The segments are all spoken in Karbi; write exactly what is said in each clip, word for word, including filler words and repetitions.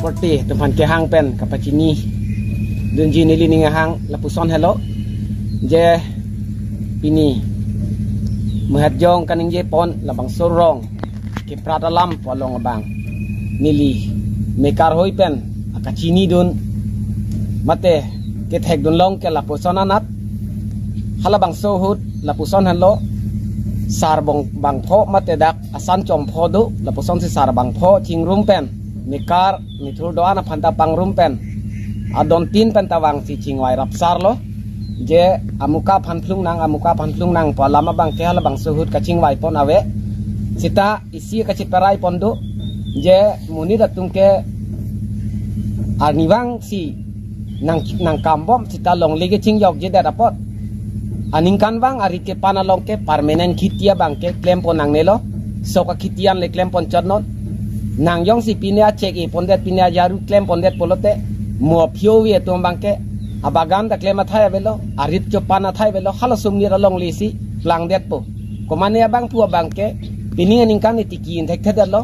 Korte atum aphan kehang pen kapachini dunji neli ning ahang lapuson helo. Je pini Muhetjong kaningjepon labangso rong keprat alam pu along abang neli mekar hoi pen akachini dun mate kethek dun long ke lapuson anat. Halabangso ahut lapuson helo, sarbong bangpho mate dak asan chompho do, lapusonsi sarbangpho chingrum pen mekar methur do-an aphan ta pangrum pen adontin pen ta vangsi chingvai rapsarlo. Je amuka aphan phlung nang, amuka aphan phlung nang pu alam abang ke halabangso ahut kachingvaipon ave. Sita isi kacheperaipon do, je monit atum ke arnivang si nang nangkambom sita longle kechingjokjedet apot. Aningkanvang arit kepan along ke permanent khiti abang ke klempon nangnelo. Sok akhiti an le klempon chotnon. Nang jongsi pine achek epon det, pine ajaru klempon det pulote, mo aphi ove atum abang ke abagan ta klem athai avelo, arit chopan athai avelo, halaso amonit alongle si klangdetpo. Komane abangphu abang ke pining aningkan ni tiki in thekthedetlo.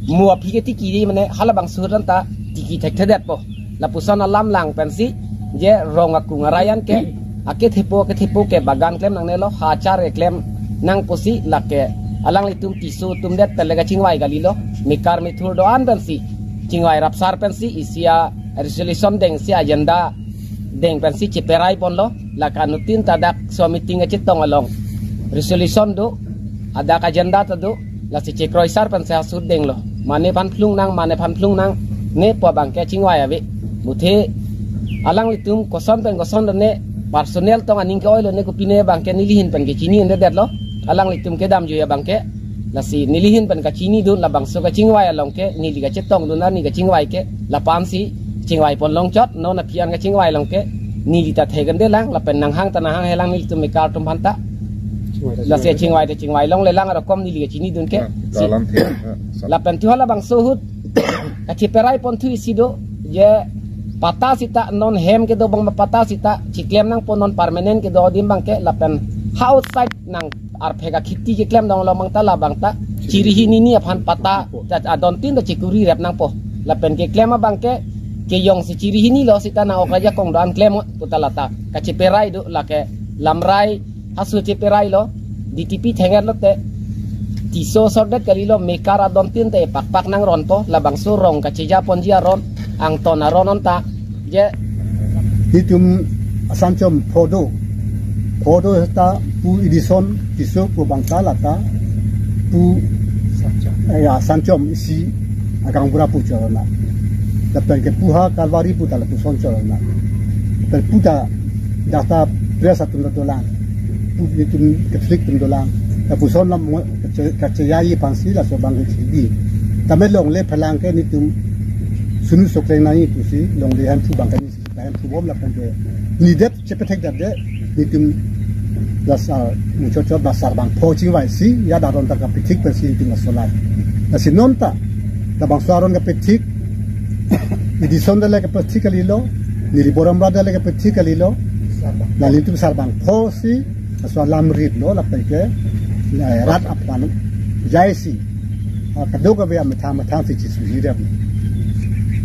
Mo aphi ke tiki di mane halabangso ahut an ta tiki thekthedetpo. Lapuson alam lang pensi je rong akung arai an ke akethepo akethepo ke bagan klem nangnelo, ha achar keklem nang pusi lake alanglitum Tisso atum det pen le kachingvai kalilo, mekar methur do-an pensi chingvai rapsar pensi isi a-resolution dengsi agenda deng pensi cheperaiponlo. Lake anuttin ta dak so meeting kachetong along resolution do, adak agenda ta do, lasi chekroisar pensi ahut denglo. Mane aphan phlung nang, mane aphan phlung nangne pu abang ke chingvai ave. Muthe alanglitum koson pen koson done personal tong aning ke-oilo ne kopine abang ke neli ahin pen kechini un-edetlo. Alanglitum kedamjui abang ke. Lasi neli ahin pen kachini dun labangso kachingvai along ke, neli kachetong dun arni kachingvai ke lapu-ansi chingvaipon longchot, non aphi an kachingvai along ke neli ta thek un-edelang, lapen nanghang ta nanghanghelang nelitum mekar atum aphan ta. Lasi chingvai ta chingvai longlelang, arokom neli kachini dun ke. Ya, si. Dalam the, ya, sa- Lapen thu halabangso ahut kacheperaipon thu isi do, je patta sita non hem kedo abang ma patta sita chiklem nangpo, non permanent kedo adim abang ke, lapen ha outside nang arphek akhiti keklem dong along abang ta labang ta chiri hini ni aphan patta ta adontin ta chikuri rep nangpo. Lapen keklem abang ke kejongsi chiri hinilo sita nang ok raja kong do-an klem pu ta lata kacheperai do, lake lamrai aso cheperailo. D T P thengketlote Tisso sordet kalilo, mekar adontin ta epakpak nangronpo, labangso rong kachejaponji aron, angton aron anta je. Itum asan chompho do. Pho do ta pu Edison Tisso pu abang ta lata pu, eh, ya, asan chom isi agaonbura pu chorona. Lapen ke pu ha Kalvari pu ta lapuson chorona. Lapen pu ta data press atum ta dolang. Pu itum Catholic atum dolang. Lapuson lam mo-, kache-, kachejaji aphansi laso abang ke chibi. Tame longle phelang ke nitum sunu sokleng nangji pusi longle hemphu abang ke ni hemphu bom lapen ke nidet chepethekdet de nitum lasa muchot chot lasa bangpho chingvaisi ya daron ta kapethik pensi nitum laso lai. Lasi non ta labangso aron kapethik, Edison ta le kapethik kalilo, neli Borom Rat ta le kapethik kalilo. La nitum sarbangpho si laso alam ritlo lapen ke, eh, rat aphan jaisi, ah, kadokave amethang methang si chisuji rep.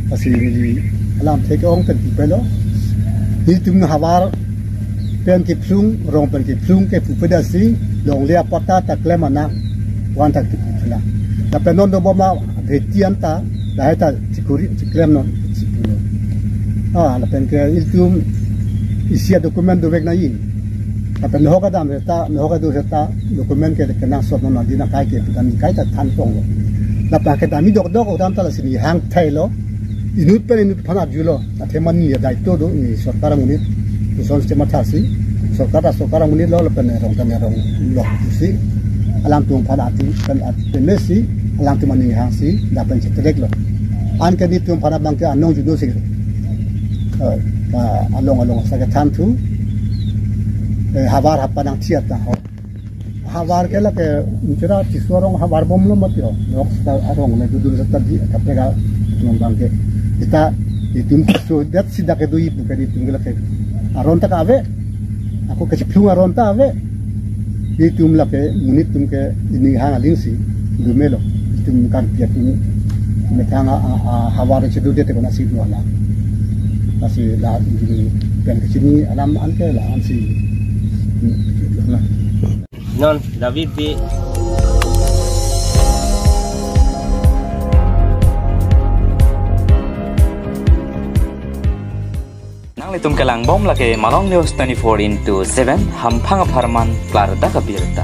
Lasi neli alamthe ke-ong pen pupelo. Nitum havar pen kephlung, rong pen kephlung ke pupe dasi, longle apatta ta klem nang, pu-an ta kipu chula. Lapen non dobom abheti anta, lahai ta chikuri, chiklemnon, chipulo. Ah, lapen ke ilitum isi adocument dovek nangji. Lapen nohok adam seta, nohok adu seta, document ke kenangsot non adi nangkai ke, pu ta neli kai ta than tonglo. Lapen kedam dokdok adam ta lasi neli hang thailo. Inut pen inut aphan arjulo. Athema neli adaito do, neli sorkar amonit. Lason chematha si. Sorkar ta sorkar amonit lo, lapen rong ta rong lo si. Alangtum aphan ati, pen at-, pemesi, alangtum aning hangsi, lapen chetereklo. Anke nitum aphan abang ke anong judo si. Eh, ta along along sa kethan thu. Eh, havar hapan nangthiat ta ho. Havar ke lake inchera Tisso arong havar bomlo mati ho. Lok seta arong le dudur seta di kaprek atum abang ke. Seta itum Tisso det si dak kedo-i pu ke nitum ke lake aron ta ave. Ako kachiphlung aron ta ave. Itum lake monit atum ke ining hang aling si dumelo. Itum kan pia itum Methang a, a, a, havar chedu det ko nasi dua la. Nasi la, pen kechini alam anke la ansi. Non, David di. Nanglitum kelang bom lake Malong News twenty-four into seven, hamphang apharman klardak abirta.